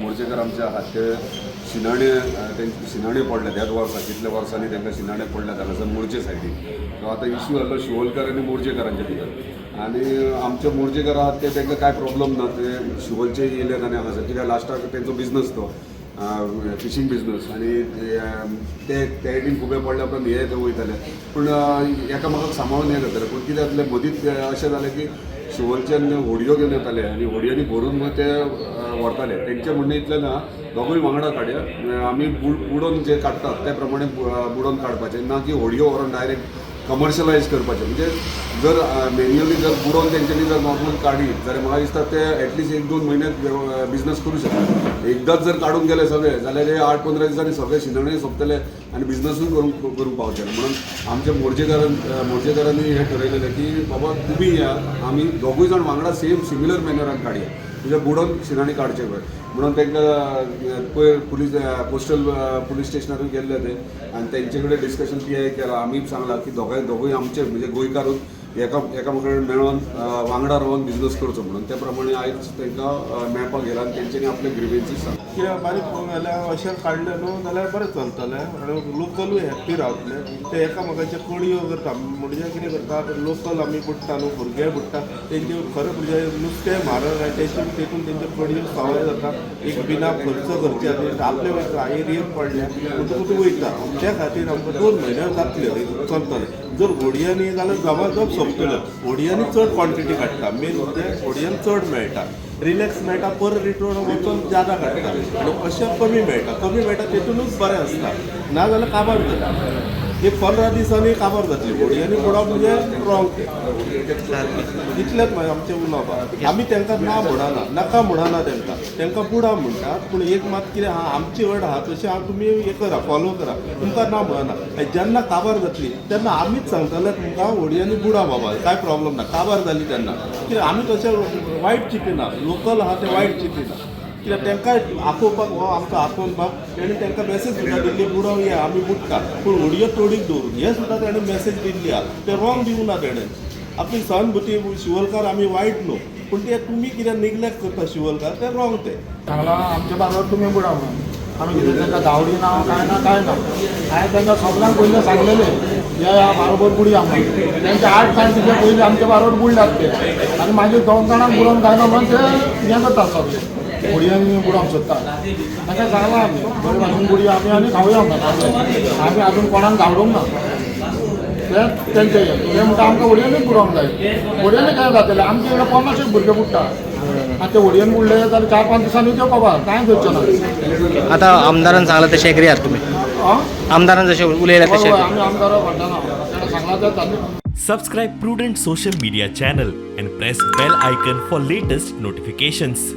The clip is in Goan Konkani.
मोर्जेकर आमचे आहात ते शिनाणे, तेंचे शिनाणे पडल्या त्याच वर्सा. कितल्या वर्सांनी तांकां शिनाणे पडल्यात हांगासर मोर्जे सायडीन. सो आतां इश्यू जाल्लो शिवोलकर आनी मोर्जेकरांच्या भितर आनी आमचे मोर्जेकर आहात ते तांकां कांय प्रॉब्लम ना. ते शिवोलचे येयल्यात आनी हांगासर कित्याक लास्टाक तेंचो बिजनस तो फिशींग बिजनस आनी ते ते बीन खुबे पडल्या उपरांत हे ते वयताले, पूण एकामेकाक सांबाळून हें जातालें. पूण कितें जातलें, मदींच अशें जालें की शिवोलच्यान होडयो घेवन येताले आनी होडयांनी भरून मग ते व्हरताले. तेंचें म्हणणें इतलें ना, दोगूय वांगडा काडया, आमी बुडोवन जे काडटात ते प्रमाणे बुडोवन काडपाचें, ना की होडयो व्हरोन डायरेक्ट कमर्शलायज करपाचें. म्हणजे जर मॅन्युअली जर बुडोवन तेंच्यांनी जर नॉर्मल काडीत जाल्यार म्हाका दिसता ते एटलिस्ट एक दोन म्हयन्यात बिजनस करूं शकता. एकदांच जर काडून गेले सगळे जाल्यार हे 8-15 दिसांनी सगळे शिंदणे सोंपतले आनी बिजनसूय करूंक करूंक पावचे ना. म्हणून आमच्या मोर्जेकारांनी हें ठरयलेलें की बाबा तुमी या, आमी दोगूय जाण वांगडा सेम सिमिलर मॅनरान काडया, म्हणजे बुडोवन शिनाणी काडचे पळय म्हणून. तांकां पयर पुलीस कोस्टल पुलीस स्टेशनारूय गेल्ले ते आनी तेंचे कडेन डिस्कशन पी I केलां. आमी सांगलां की दोगांय दोगूय आमचे म्हणजे गोंयकारूच एकामेका कडेन मेळोन वांगडा रावन बिजनस करचो म्हणून. त्या प्रमाणे आयज तांकां मेळपाक गेला आनी तेंच्यांनी आपले ग्रिवेन्सीस सांगला. कित्याक बारीक पळोवंक जाल्यार अशें काडलें न्हू जाल्यार बरें चलतलें आनी लोकलूय हॅप्पी रावतले. ते एकामेकाचे कडयो करता म्हणजे कितें करता, लोकल आमी बुडटा न्हू, भुरगे बुडटा तेंचे, खरें म्हणजे नुस्तें म्हारग आनी तेंचे तेतून तेंच्यो कडयो सवाय जाता. एक बिना खर्च करचे आनी आपले एरियेक पडल्या म्हणटकूच तूं वयता. त्या खातीर आमकां 2 म्हयने जातले चलतले. जर होडयांनी जाल्यार जबाजब सोंपतल्यो. होडयांनी चड क्वॉन्टिटी काडटा, मेन म्हणजे होडयान चड मेळटा, रिलॅक्स मेळटा, पर रिटर्न वचून जादा काडटा आनी अशें कमी मेळटा, कमी मेळटा तेतूनच बरें आसता. ना जाल्यार काबार जाता, एक 15 दिसांनी काबार जातली. होडयांनी बुडप म्हणजे रॉंग तें. इतलेंच आमचें उलोवप आहा. आमी तांकां ना म्हणना, नाका म्हणना तांकां, तांकां बुडा म्हणटात. पूण एक मात कितें आहा, आमची अट आहा तशी हांव तुमी हें करा, फॉलो करा, तुमकां ना म्हणना. आनी जेन्ना काबार जातली तेन्ना आमीच सांगतले तुमकां, होडयांनी बुडा बाबा, कांय प्रॉब्लम ना. काबार जाली तेन्ना कित्याक आमी तशें वायट चिंतिना, लोकल आहा ते वायट चिंतिना. कित्याक तांकां आपोवपाक हो आमचो आपोवन बाब तेणी तांकां मॅसेज सुद्दां दिल्ली, बुडोवंक या आमी बुडटा, पूण होडयो तोडीक दवरून हें सुद्दां तेणें मॅसेज दिल्ली आहा. ते रॉंग दिवना तेणें. आपली सहानुभूती शिवोलकार आमी वायट न्हू, पूण ते तुमी कितें निग्लेक्ट करता शिवोलकार, ते रॉंग ते. सांगलां आमच्या बारोबर तुमी बुडा म्हणून. आमी कितें तांकां धांवडी ना, कांय ना, कांय ना. हांवें तांकां सगल्यांक पयलीं सांगलेलें, या ह्या बारोबर बुडया म्हणून. तेंचे 8 जाण तिचे पयलीं आमच्या बारोबर बुडल्यात ते आनी मागीर दोन जाणांक बुडोवंक जायना म्हणून ते हें करतात, सगळे होडयांनी बुडोवंक सोदतात. तांकां सांगलां आमी, बरे भाशेन बुडया आमी आनी खावया म्हणटा. आमी आजून कोणाक धांवडूंक ना. ते तेंचे हे ते म्हणटा आमकां होडयांनीच बुडोवंक जाय. होडयांनी काय जातलें? आमचे इकडे 50 एक भुरगे बुडटा आनी ते होडयेन बुडले जाल्यार 4-5 दिसांनी त्यो कबार कांय करचें ना. आता आमदारान सांगलां तशें एग्री आहात तुम्ही? आं. आमदारान जशें उलयलें तशें? हय, आमी आमदारा म्हणटाना ताणें सांगलां तें तांणी. Subscribe Prudent Social Media channel and press bell icon for latest notifications.